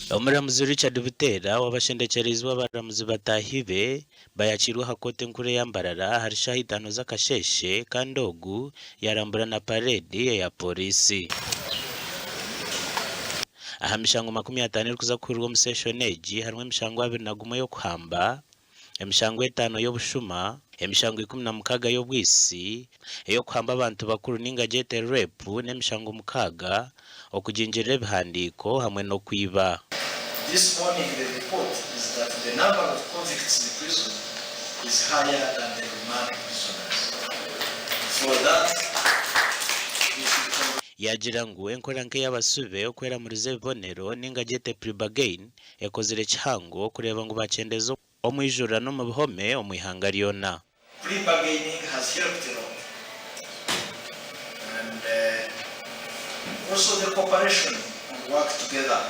Omuramuzi Richard Buteera owabashendekyereizibwe abaramuzi bataahi be bayakiirwe aha kooti enkuru eya Mbarara ahari shaaha itaano z'akasheeshe kandi ogu yarambura na pareedi eya pooriisi. Aha mishango 50 erikuza kuhurirwa omu seshoni egi harimu emishango 21 ey'okuhamba, emishango etaano y'obushuma, emishango 16 y'obwitsi, ey'okuhamba abantu bakuru ninga gyete rape n'emishango mukaaga okugingirira ebihandiiko hamwe n'okwiba. This morning the report is that the number of convicts in prison is higher than the remand prisoners. For that we should congratulate. Yaagira ngu enkora nk'ey'abasube okweramuriza ebibonero ninga gyete plea-bargain ekozire kihango kureeba ngu bakyendeza omwijurano omu bihome omu ihanga ryona. Plea bargaining has helped a lot and also the cooperation and work together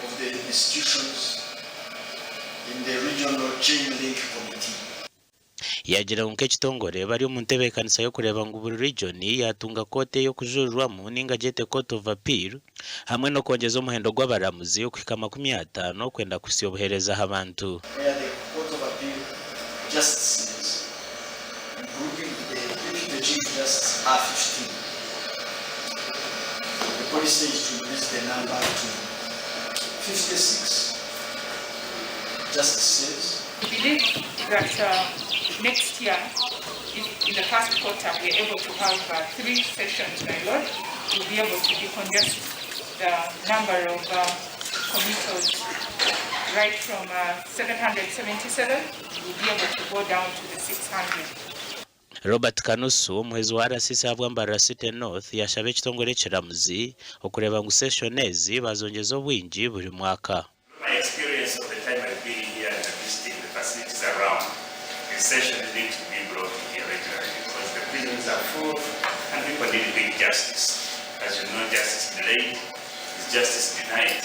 of the institutions in the regional chain link committee. Yaagira ngu nk'ekitongore bari omu ntebeekanisa y'okureeba ngu buri region yaatunga kooti ey'okujurirwamu ninga gyete Court of Appeal hamwe n'okwongyeza omuhendo gw'abaramuzi okuhika 50 kwenda kuhitsya obuheereza aha bantu. Where the Court of Appeal Justices including the Deputy Chief Justice are 15. The policy is to increase the number to 56 justices. We believe that next year, if in the first quarter we are able to have three sessions, my lord, we'll be able to decongest the number of committals right from 777, we'll be able to go down to the 600. Robert Kanusu, omuhwezi wa RCC ahabwa Mbarara City North yaashaba ekitongore ekiramuzi okureeba ngu seshoni ezi baazongyeza obwingi buri mwaka. My experience of the time I've been here and visiting the facilities around, the sessions need to be brought here regularly because the prisons are full and people need quick justice. As you know, justice delayed is justice denied.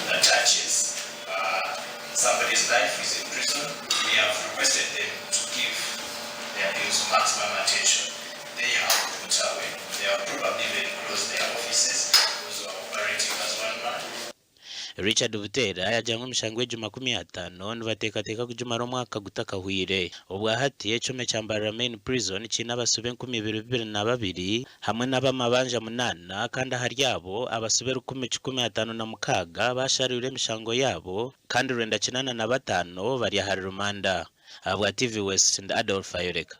That touches somebody's life is in prison, we have requested them to give the appeals maximum attention. They have put away, they have probably even closed their offices, those who are operating as one man. Richard Buteera yaagira ngu emishango egi 50 nibateekateeka kugimara omwaka gutakahweire. Obwa hati ekyoma ekya Mbarara Main Prison kiine abasibe 2202 hamwe n'ab'amabanja munaana kandi ahari abo abasibe 1506 baashariirwe emishango yaabo kandi 185 bari ahari rumanda. Ahabwa TV West ndi Adolf Ayoreka.